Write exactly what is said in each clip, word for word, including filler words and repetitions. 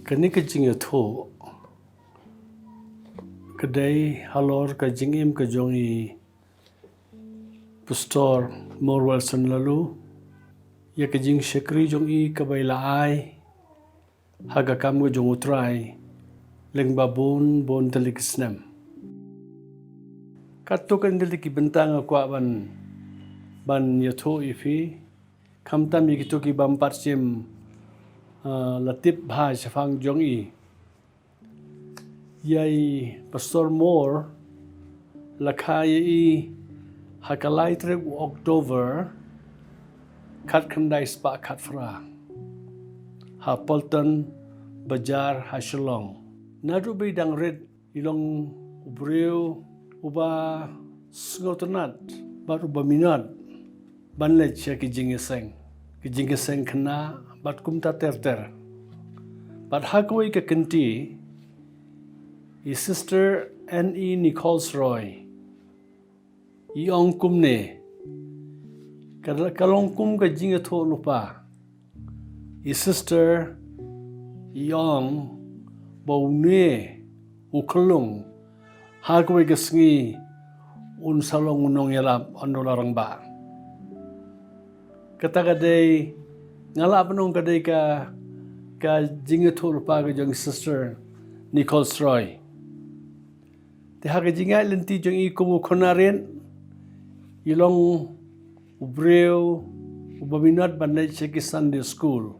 Kane ka jingïathuh ka dei halor ka jingim ka jong i Pastor Moore Wilson Laloo, ïa ka jingshakri jong i kaba i la ai ha ka kam ka jong U Trai lyngba bun bun tylli ki snem. Katto katne tylli ki bynta nga kwah ban, ban ïathuh ïa phi, khamtam ïa kito ki bym pat shym, ah, la tip bha shaphang jong i. Ïa i Pastor Moore la kha ïa i ha ka lai tarik u October khatkhyndai spah khatphra ha Polton Bazaar ha Shillong. Naduh ba i dang rit i long u briew uba sngewtynnat bad uba minot ban leit sha ki jingïaseng, ki jingïaseng khynnah bad kumta ter ter. Bad ha kawei ka kynti i Sister Anne E. Nichols Roy i ong kumne, ka, ka long kum ka jingïathuhlypa. I Sister i ong ba une u khyllung ha kawei ka sngi un sa long u nongïalap, un long u rangbah. Kata ka dei, nga lah ban ong ka dei ka, ka jingïathuhlypa ka jong i Sister Nichols Roy. Te ha ka jingïaid lynti jong i kum u khynnah rit, i long u briew uba minot ban leit sha ki Sunday school.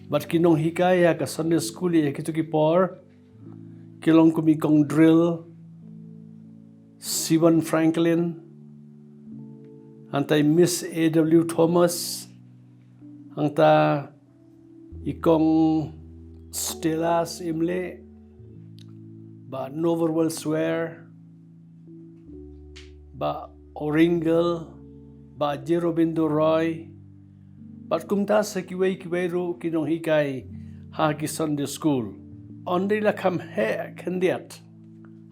Bad ki nonghikai ha ka Sunday school ïa kito ki por ki long kum i Kong Drill, Siwan Franklin, hangta i Miss A W Thomas, hangta i Kong Stella Syiemlieh, Bah Norval Wells Ware, Bah Oringel, Bah J. Robindo Roy, bad kumta sa kiwei kiwei ruh ki nonghikai ha ki Sunday school. Ynda i la kham heh khyndiat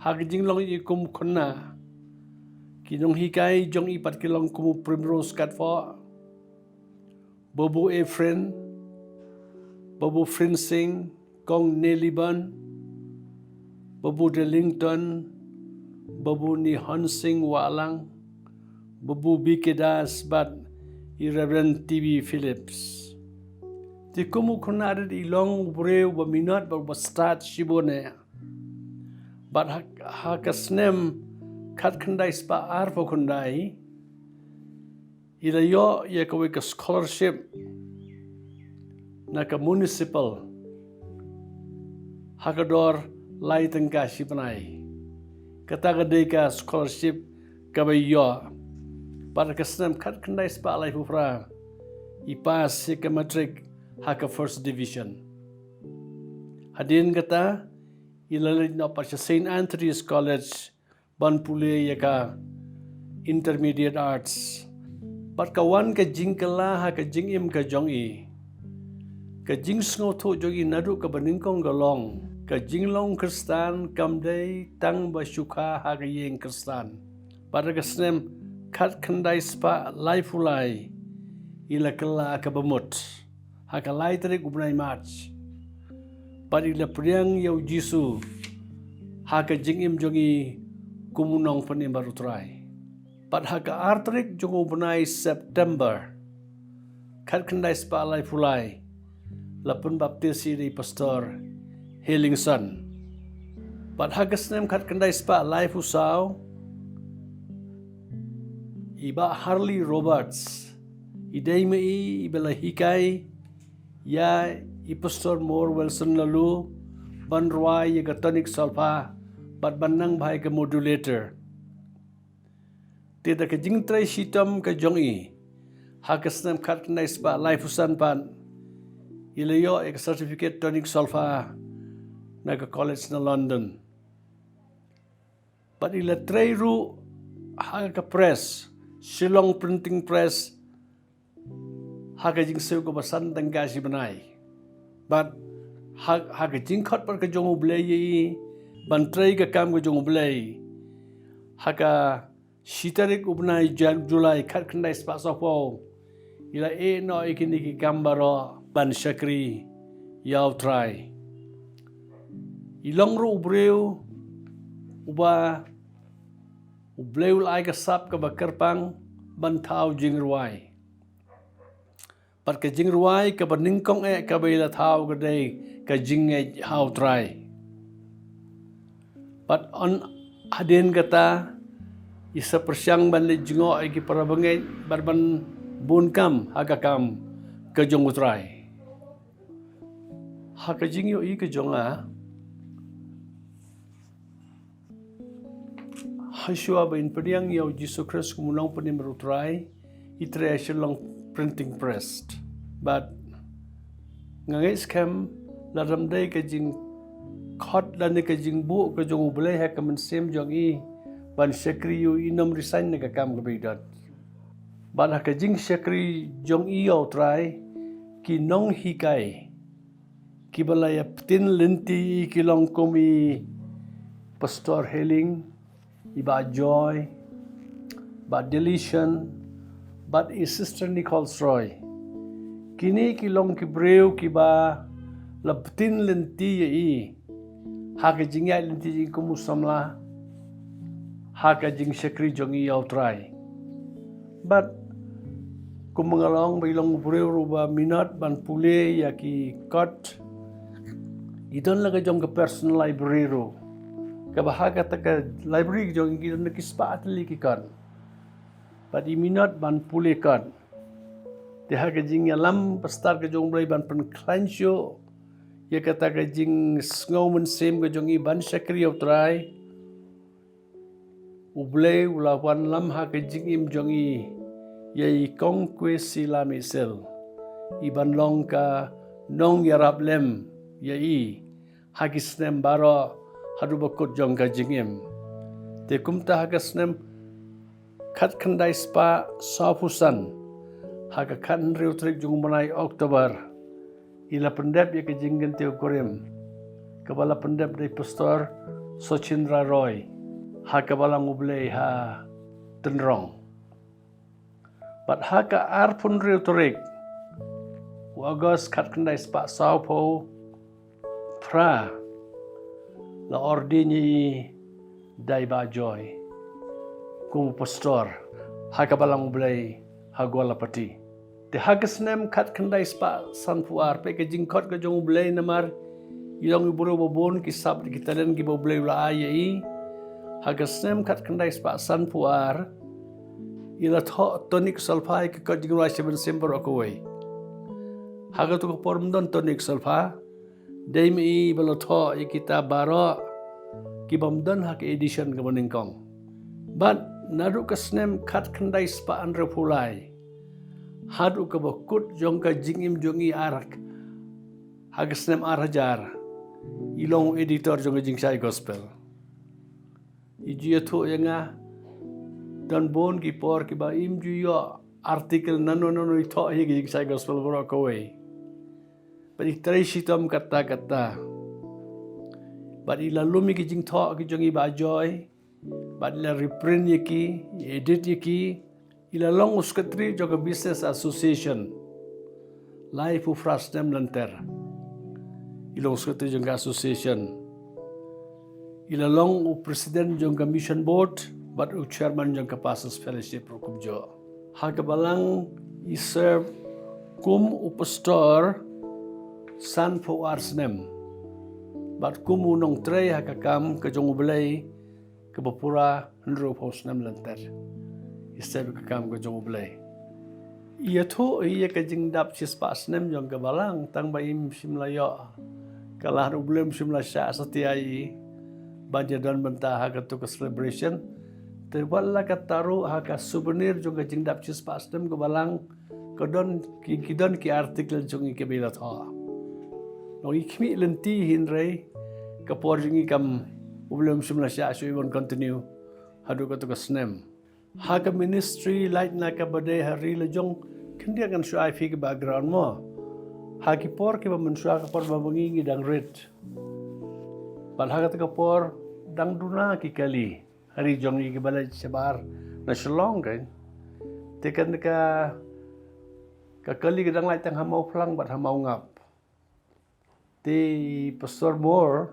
ha ka jinglong i kum khynnah, ki nonghikai jong i pat ki long kum u Primrose Katfoh, Babu Ephraim, Babu Frinsing, Kong Neliban, Babu Delington, Babu Nihon Singh Wahlang, Babu B K Das bad i Reverend T B Phillips. Te kum u khynnah rit i long u briew uba minot bad uba stad shibun eh. Bad ha, ha ka snem khatkhyndai spah arphew khyndai, i la ïoh ïa kawei ka scholarship na ka municipal ha ka dor lai tyngka shi bnai. Kata ka dei ka scholarship kaba i ïoh. Bad ha ka snem khatkhyndai spah laiphew phra i pass ïa ka matric ha ka first division. Hadien kata i la leit noh pat sha Saint Anthony's College ban pule ïa ka Intermediate Arts. Bad ka wan ka jingkylla ha ka jingim ka jong i. Ka jingsngewthuh jong i naduh kaba nyngkong ka long, ka jinglong Khristan kam dei tang ba shu kha ha ka ïing Khristan. Bad ha ka snem khatkhyndai spah laiphew lai i la kylla kaba mut ha ka lai tarik u bnai March. Bad i la pdiang ïa u Jisu ha ka jingim jong i kum u nongpynim bad u Trai. Bad ha ka ar tarik jong u bnai September khatkhyndai spah laiphew lai la pynbaptis i da i Pastor Hillingson. Bad ha ka snem khatkhyndai spah laiphew saw i Bah Harley Roberts i dei ma i iba la hikai ïa i Pastor Moore Wilson Laloo ban rwai ïa ka tonic solfa bad ban nang bha ïa ka modulator. Te da ka jingtrei shitom ka jong i ha ka snem khatkhyndai spah laiphew san pat i la ïoh ïa ka certificate tonic solfa na ka college na London. Bad i la trei ruh ha ka press, Shillong Printing Press, ha ka jingsiew kaba san tyngka shi bnai. Bad ha, ha ka jingkhot pat ka jong U Blei ïa i ban trei ka kam ka jong U Blei, ha ka shi tarik u bnai Jan-, July khatkhyndai spah sawphew i la ïeh noh ïa kine ki kam baroh ban shakri ïa U Trai. I long ruh u briew uba U Blei u la ai ka sap kaba kyrpang ban thaw jingrwai. Bad ka jingrwai kaba nyngkong eh kaba i la thaw ka dei ka jingngeit ha U Trai. Bad hadien kata i sa pyrshang ban leit jngoh ïa ki para bangeit bad ban bun kam ha ka kam ka jong U Trai. Ha ka jingïohi ka jong nga, ha shuwa ba in pdiang ïa U Jisu Khrist kum u nongpynim bad U Trai, i trei sha long printing press. Bad nga ngeit skhem lada ym dei ka jingkhot lane ka jingbuh ka jong U Blei ha ka mynsiem jong i ban shakri ïa u, i nym resign na ka kam kaba i don. Bad ha ka jingshakri jong i ïa U Trai, ki nonghikai kiba la ïa pyntin lynti ïa i ki long kum i Pastor Heling, i Bah Joy, Bah Delicious, bad i Sister Nicole Sroy. Kine ki long ki briew kiba la pyntin lynti ïa i ha ka jingïaid lynti jong i kum u samla ha ka jingshakri jong i ïa U Trai. Bad kum nga la ong ba i long u briew ruh ba minot ban pule ïa ki kot, i don la ka jong ka personal library ruh, kaba ha kata ka library ka jong i ki don la ki spah tylli ki kot. Bad i minot ban pule kot. Te ha ka jingïalam ba stad ka jong U Blei ban pynkhlaiñ shuh ïa kata ka jingsngew mynsiem ka jong i ban shakri ïa U Trai, U Blei u la wanlam ha ka jingim jong i ïa i Kong Kwesi Lammisil, i ban long ka nongïarap lem ïa i ha ki snem baroh haduh ba kut jong ka jingim. Te kumta ha ka snem khatkhyndai spah sawphew san, ha ka khathynriew tarik jong u bnai October, i la pyndep ïa ka jingkyntiew kurim kaba la pyndep da i Pastor Sochindra Roy ha ka Balang U Blei ha Tynrong. Bad ha ka arphew hynriew tarik u August khatkhyndai spah sawphew phra, la ordain ïa i da i Bah Joy kum u pastor ha ka Balang U Blei ha Gwalapati. Te ha ka snem khatkhyndai spah sanphew ar, peit ka jingkhot ka jong U Blei, namar i long i briew ba bun ki sap ki talent kiba U Blei u la ai ïa i. Ha ka snem khatkhyndai spah sanphew ar, i la thoh tonic solfa ïa ka kot jingrwai sha mynsiem baroh kawei. Ha kato ka por ym don tonic solfa, dei ma i ba la thoh ïa kita baroh kiba ym don ha ka edition kaba nyngkong. Bad naduh ka snem khatkhyndai spah hynriewphew lai haduh kaba kut jong ka jingim jong i ar, ha ka snem ar hajar, i long u editor jong ka Jingshai Gospel. I ju ïathuh ïa nga, don bun ki por kiba im ju ïoh article nano nano i thoh hi ha ka Jingshai Gospel baroh kawei. Bad i trei shitom katta katta. Bad i la lum ïa ki jingthoh ki jong i Bah Joy. Bad i la reprint ïa ki, i edit ïa ki. I la long u secretary jong ka Business Association laiphew phra snem lynter. I long u secretary jong ka association. I la long u president jong ka Mission Board bad u chairman jong ka Pastors Fellowship ruh kumjuh. Ha ka Balang i serve kum u pastor sanphew ar snem bad kum u nongtrei ha ka kam ka jong U Blei kaba pura hynriewphew snem lynter. I serve ha ka kam ka jong U Blei. I ïathuh hi ïa ka jingdap shispah snem jong ka Balang, tang ba im shym la ïoh, ka lad U Blei um shym la shah satia ïa i ban ïadon bynta ha kato ka celebration. Te wat la katta ruh, ha ka souvenir jong ka jingdap shispah snem ka Balang, ka don ki, ki don ki article jong i kiba i la thoh. Long i khmih lynti, hynrei ka por jong i kam, U Blei um shym la shah shuh, i wan continue haduh kato ka snem. Ha ka ministry, lait na kaba dei ha ri la jong, khyndiat ngan shu ai phi ka background mo. Ha ki por kiba mynshuwa, ka por ba ma ngi ngi dang rit, bad ha kata ka por dang duna ki kali ha ri jong ngi kiba leit shabar na Shillong, kan. Te kane ka, ka kali ka dang lait tang ha Mawphlang bad ha Mawngap. Te Pastor Moore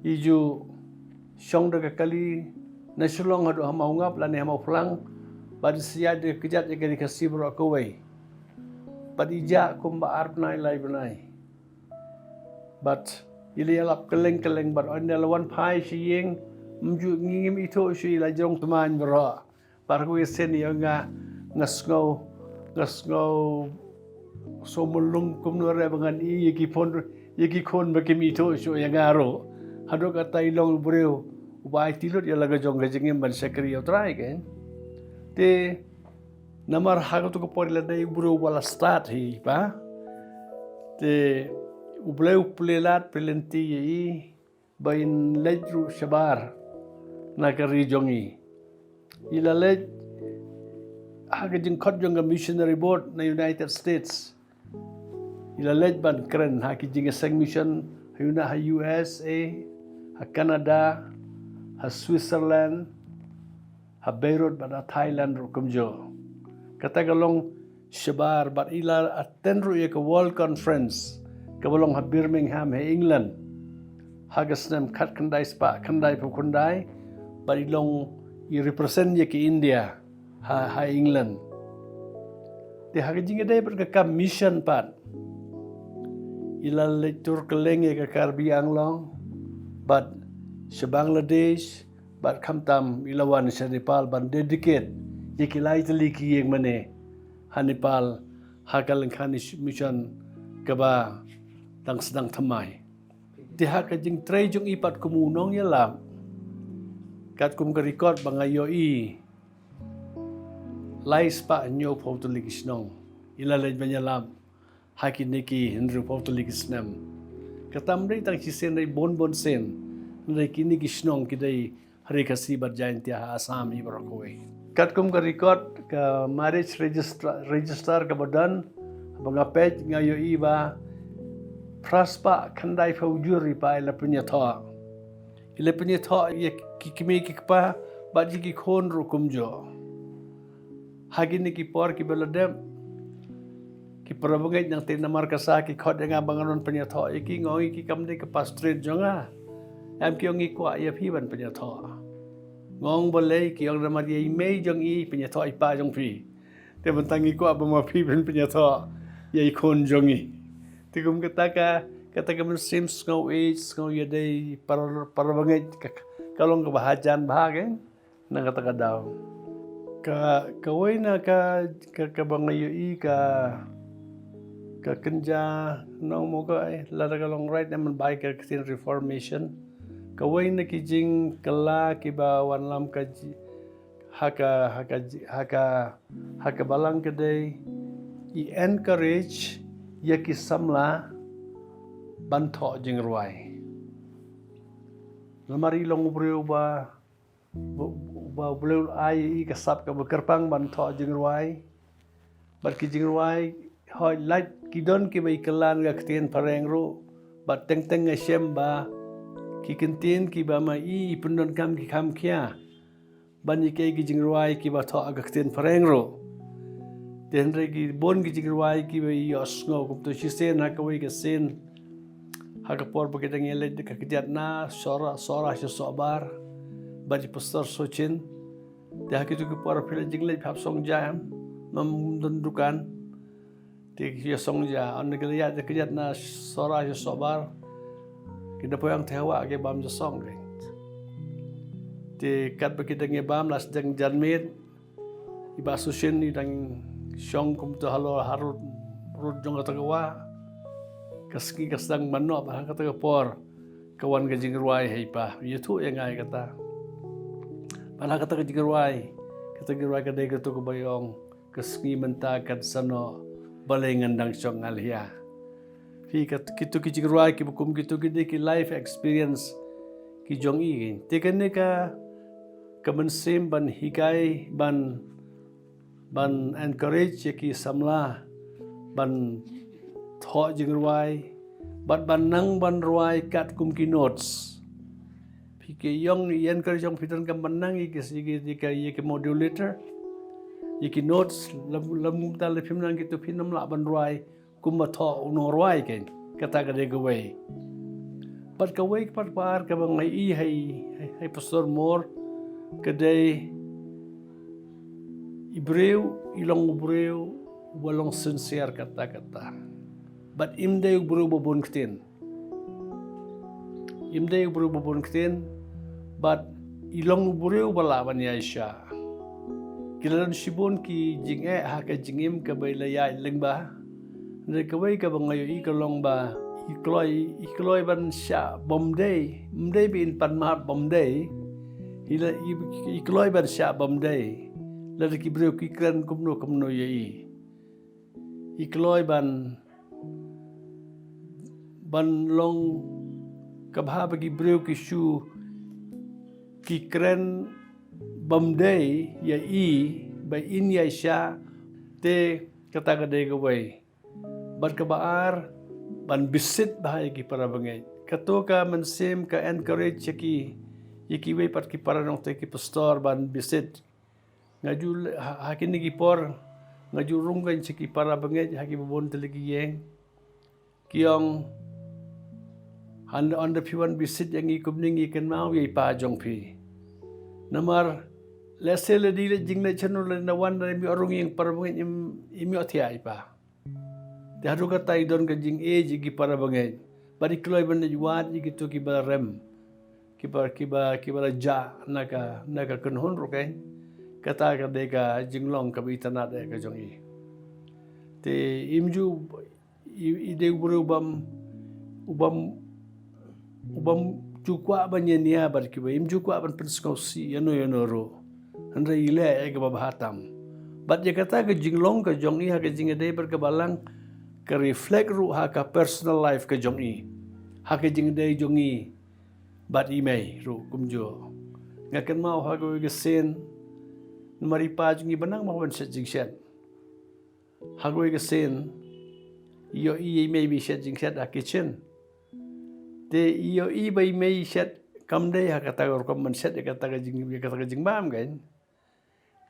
i ju shong da ka kali na Shillong haduh ha Mawngap lane ha Mawphlang, bad i syiat da ka kjat ïa ka ri Khasi baroh kawei. Bad i jah kumba ar bnai lai bnai. Bad i la ïalap kylleng kylleng bad ynda la wan phai sha ïing, ym ju, ngim ithuh shuh, i la jrong tmaiñ baroh. Bad ha kawei ka sien ïa nga, nga sngew, nga sngew sngewmulung kumno re ba ngan ïohi ïa ki khun, ïa ki khun ba kim ithuh shuh ïa nga ruh. Haduh katta i long u briew uba aiti lut ïa la ka jong ka jingim ban shakri ïa U Trai, keiñ. Te namar ha kato ka por i la dei u briew uba la stad hi, pa. Te U Blei u plie lad plie lynti ïa i ba in leit ruh shabar na ka ri jong i. I la leit ha ka jingkhot jong ka Missionary Board na United States. I la leit ban kren ha ki jingïaseng mission ha ïa u na ha U S A, ha Canada, ha Switzerland, ha Beirut bad ha Thailand ruh kumjuh. Kata ka long shabar bad i la attend ruh ïa ka World Conference kaba long ha Birmingham ha England ha ka snem khatkhyndai spah khyndaiphew khyndai bad i long, i represent ïa ka India ha, ha England. Te ha ka jingïadei bad ka kam mission pat, i la leit tur kylleng ïa ka Karbi Anglong bad sha Bangladesh, bad khamtam i la wan sha Nepal ban dedicate ïa ki lai tylli ki ïing mane ha Nepal ha ka lyngkha mission kaba dang sdang thymmai. Te ha ka jingtrei jong i pat kum u nongïalap, katkum ka record ba nga ïohi, lai spah hynñiewphew tylli ki shnong i la leit ban ïalap ha kine ki hynriewphew tylli ki snem. Kata ym dei tang shisien, dei bun bun sien. Hynrei kine ki shnong ki dei ha Ri Khasi bad Jaintia ha Assam hi baroh kawei. Katkum ka record ka marriage register, register kaba don, ba nga peit nga ïohi ba phra spah khyndaiphew jur i pa i la pynïathoh. I la pynïathoh ïa ki kmie ki kpa bad ïa ki khun ruh kumjuh. Ha kine ki por kiba la dep, ki para bangeit nangta namar ka sa ki khot ïa nga ba ngan wan pynïathoh ïa ki, nga ong ïa ki kam dei ka pastorate jong nga. Em, ki ong ngi kwah ïa phi ban pynïathoh. Nga ong balei, ki ong namar ïa i mei jong i pynïathoh i pa jong phi. Te mynta ngi kwah ba ma phi ban pynïathoh ïa i khun jong i. Te kum kata ka, kata ka mynsiem sngew ïeit, sngew ïadei para, para bangeit ka, ka long kaba hajan bha, keiñ. Na kata ka daw. Ka, kawei na ka, ka, kaba nga ïohi ka, ka kynja nongmawkah, eh, lada ka long right namar ba ka ktien reformation. Kawei na ki jingkylla kiba wanlam ka ji-, ha ka, ha ka ji-, ha ka, ha ka balang ka dei i encourage ïa ki samla ban thoh jingrwai. Namar i long u briew ba, ba, ba u Blei u la ai ïa i ka sap kaba kyrpang ban thoh jingrwai. Bad ki jingrwai, hooid, lait ki don kiba i kylla na ka ktien phareng ruh. Bad teng teng nga shem ba ki kyntien kiba ma i, i pyndonkam ki kham khia ban ïa ki, ki jingrwai kiba thoh ha ka ktien phareng ruh. Te hynrei ki bun ki jingrwai kiba i ïohsngew, kumto shisien ha kawei ka sien, ha ka por ba ki dang ïaleit da ka kjat na Sohra, Sohra sha Sohbar bad i Pastor Sochin. Te ha kito ki por phi la jingleit hap song ja, em, ym don dukan. Te ki ïa song ja, ynda ki la ïaid da ka kjat na Sohra sha Sohbar, ki da poi hangtei ha wah ki bam ja song, keiñ. Te katba ki dang ïa bam la sdang janmiet, i Bah Sochin i dang shong kumto halor harud, rud jong kata ka wah. Ka sngi ka sdang ban noh, bad ha kata ka por ka wan ka jingrwai ha i pa. Ïathuh ïa nga ïa kata. Bad ha kata ka jingrwai, kata ka jingrwai ka dei kato kaba i ong, ka sngi mynta kan sa noh, balei ngan dang shong ngalhia. Phi, kat-, kito ki jingrwai kiba kum kito ki dei ki life experience ki jong i. Te kane ka, ka mynsiem ban hikai, ban, ban encourage ïa ki samla ban thoh jingrwai bad ban nang ban rwai katkum ki notes. Phi, ki ong, i encourage ïa phi donkam ban nang ïa ki, ïa ki, ïa ki, ïa ki modulator, ïa ki notes, lada, lada phim nang kito phin ym lah ban rwai kumba thoh u nongrwai, keiñ. Kata ka dei kawei. Bad kawei pat kaba ar kaba nga ïohi ha i, ha i, ha i Pastor Moore, ka dei i briew, i long u briew uba long sincere katta katta. Bad im dei u briew uba bun ktien. Im dei u briew uba bun ktien, bad i long u briew uba lah ban ïaishah. Ki la don shibun ki jingeh ha ka jingim kaba i la ïaid lyngba. Hynrei kawei kaba nga ïohi ka long ba i kloi, i kloi ban shah bym dei, ym dei ba in pan map bym dei. I la, i, i kloi ban shah bym dei. Lada ki briew ki kren kumno kumno ïa i. I kloi ban, ban long kaba haba ki briew ki shu ki kren bym dei ïa i, ba in ïaishah, te kata ka dei kawei. Bad kaba ar, ban bisit bha ïa ki para bangeit. Kato ka mynsiem ka encourage ïa ki, ïa kiwei pat ki para nongtrei ki pastor ban bisit. Nga ju le-, ha, ha kine ki por, nga ju rung kein sha ki para bangeit ha kiba bun tylli ki ïing. Ki ong, hynda, hynda phi wan bisit ïa ngi kumne ngi kynmaw ïa i pa jong phi. Namar, lehse lada i leit jingleit shano lada wan lada im ïoh rung ïa i para bangeit im, im ïoh thiah i pa. Te haduh katta i don ka jingïeit ïa ki para bangeit. Bad i kloi ban leit wad ïa kito kiba rem. Kiba, kiba, kiba la jah na ka, na ka kynhun ruh kein. Kata ka dei ka jinglong kaba itynnad eh ka jong i. Te im ju, i, i dei u briew ubym, ubym, ubym ju kwah ban ïania bad kiba, im ju kwah ban pynsngewsih ïano ïano ruh. Hynrei i leh ïa kaba bha tam. Bad ïa kata ka jinglong ka jong i ha ka jingïadei bad ka balang ka reflect ruh ha ka personal life ka jong i. Ha ka jingïadei jong i bad i mei ruh kumjuh. Nga kynmaw ha kawei ka sien, namar i pa jong i ba nang ma ban shet jingshet. Ha kawei ka sien, i ïohi ïa i mei ba i shet jingshet ha kitchen. Te i ïohi ba i mei i shet kam dei ha kata ka rukom ban shet ïa kata ka jing, ïa kata ka jingbam kein.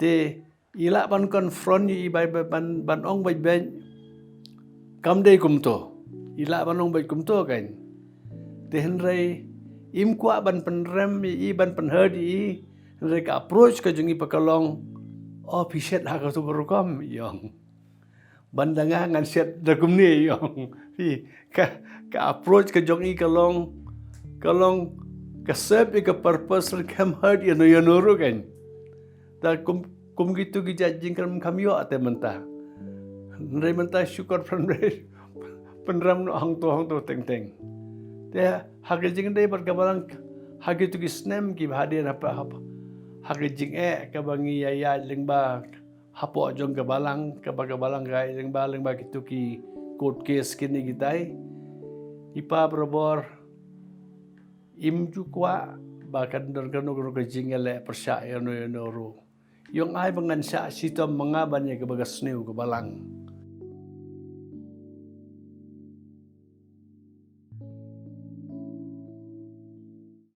Te i lah ban confront ïa i ba, ba, ban, ban ong beit beit. Kam dei kumto. I lah ban ong beit kumto kein. Te hynrei im kwah ban pynrem ïa i, ban pynhurt ïa i. Hynrei ka approach ka jong i pat ka long, oh, phi shet ha kato ka rukom, i ong. Ban da nga ngan shet da kumne, i ong. Phi, ka, ka approach ka jong i ka long, ka long, ka serve ïa ka purpose, khlem hurt ïano ïano ruh kein. Te kum, kum kito ki jait jingkren kham ïoh te mynta. Hynrei mynta shukor pynrem, pynrem noh hangto hangto teng teng. Te ha ka jingïadei bad ka balang, ha kito ki snem kiba hadien haba, haba, ha ka jingeh kaba ngi ïaid lyngba hapoh jong ka balang, kaba ka balang ka ïaid lyngba, lyngba kito ki court case kine kitai. I pa barabor im ju kwah ba kan don kano kano ka jingïaleh pyrshah ïano ïano ruh. I ong ai ba ngan shah shitom ma nga ban ïa kaba ka sniew ka balang.